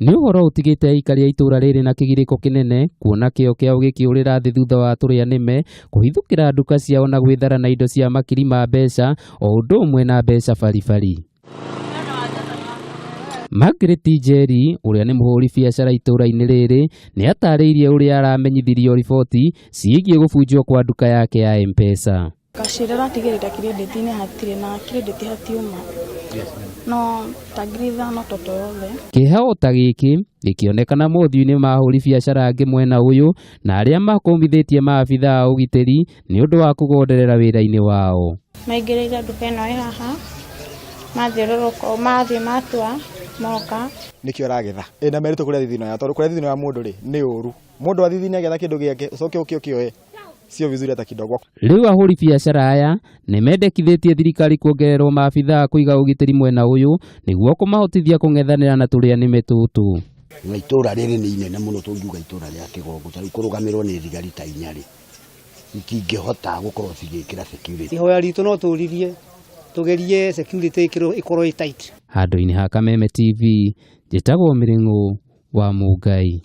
Nĩ ũhoro ũtigĩte aikari a itũũra rĩrĩ na kĩgirĩko kĩnene kuona kĩo kĩao gĩkĩũrĩra thĩ thutha wa tũrĩa nĩme kũhithũkĩra nduka ciao na gwĩthara na indo cia makiri ma mbeca o ũndũ ũmwe na mbeca baribari. Margaret Njeri ũrĩa nĩ mũhũri biacara itũũra-inĩ rĩrĩ nĩ atarĩirie ũrĩa aramenyithirio riboti ciĩgiĩ gũbunjwo kwa nduka yake ya M-Pesa. Kacira aratigĩrĩra kirĩndĩti-inĩ hatirĩ na kirĩndĩti hatiuma no ta 5000 toto yothe. Kĩeha o ta gĩkĩ gĩkĩonekana mothiũ-inĩ ma ahũri biacara angĩ mwena ũyũ na arĩa makũmithĩtie maabitha a ũgitĩri nĩ ũndũ wa kũgonderera wĩra-inĩ wao. Maingĩrĩire nduka ĩno ĩ haha, mathiũrũrũka mathiĩ matua moka. Nĩkĩo aragetha ĩ na merĩtwo kũrĩa thithino yao tondũ kũrĩa thithino ya mũndũ rĩ nĩ ũru mũndũ wa thithini agetha kĩndũ gĩake ũcoke ũke ũkĩoe sio vizuri hata kidogo. Rĩu ahũri biacara aya nĩ mendekithĩtie thirikari kuongererwo maabitha a kũiga ũgitĩri mwena ũyũ nĩguo kũmahotithia kũng'ethanĩra na tũrĩa nĩme tũtũ. Na itũra rĩrĩ nĩ inene mũno tũngiuga itũra rĩa Kĩgongo ta rĩu kũrũgamĩrwo nĩ thigari ta inya rĩ itingĩhota gũkorwo cigĩkĩra security. Ihoya ritũ no tũririe tũgerie security ĩkorwo ĩ tight. Handũ-inĩ ha Kameme TV, njĩtagwo Mĩrĩng'ũ wa Mũngai.